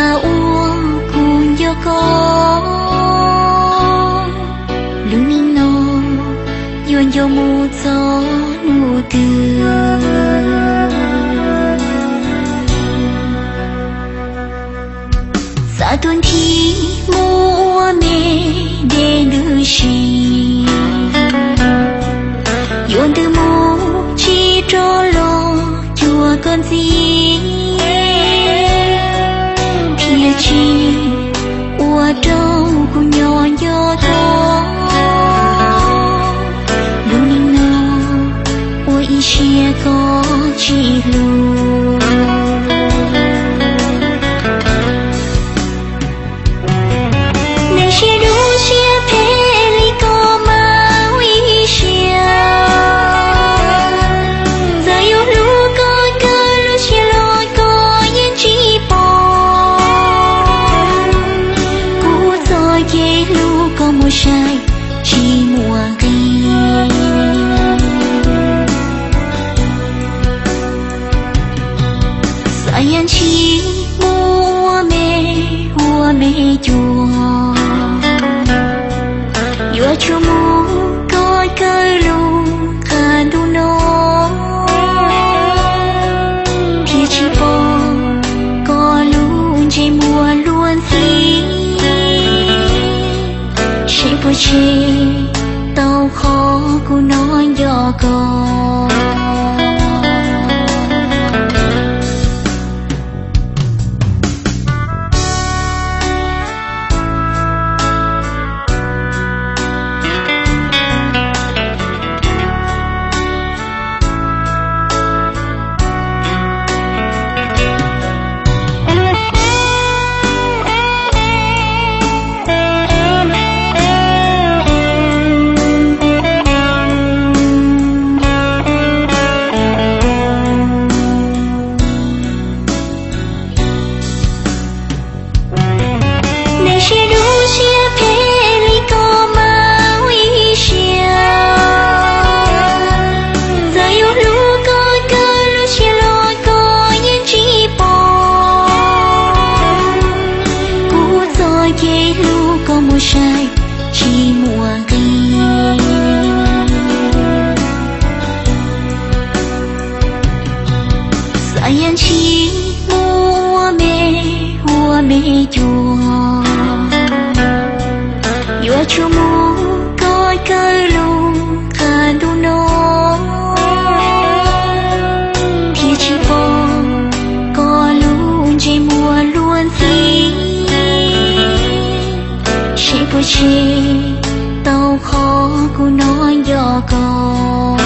Ua kuv nco koj, lub neej no yuav nco mus txog hnub twg? Xav tuaj nthi mus ua me dej ntws si, yuav ntws mus tsis rov los cuag koj ntxiv. Thiaj tsis ua rau kuv nco nco koj, lub neej no ua ib siab koj tsis hlub. Nej siab dub siab phem li koj mas ua ib siab, txawm yuav hlub koj kawg lub siab los koj yeej tsis pom. Kuv txoj kev hlub koj muab saib tsis muaj nqis. Xav yam ntshis mus ua me, ua me cuag, yuav tsum mus koj kawg lub qab ntuj no, thiaj tsis pom koj lub ntsej muag luag ntxhi. Seb puas tseg tau qhov kuv hnov nco koj. Nej siab dub siab phem li koj mas ua ib siab, txawm yuav hlub koj kawg lub siab los koj yeej tsis pom. Kuv txoj kev hlub koj muab saib tsis muaj nqis. Xav yam ntshis mus ua me, ua me cuag, yuav tsum mus koj kawg lub qab ntuj no, thiaj tsis pom koj lub ntsej muag luag ntxhi. Seb puas tseg tau qhov kuv hnov nco koj.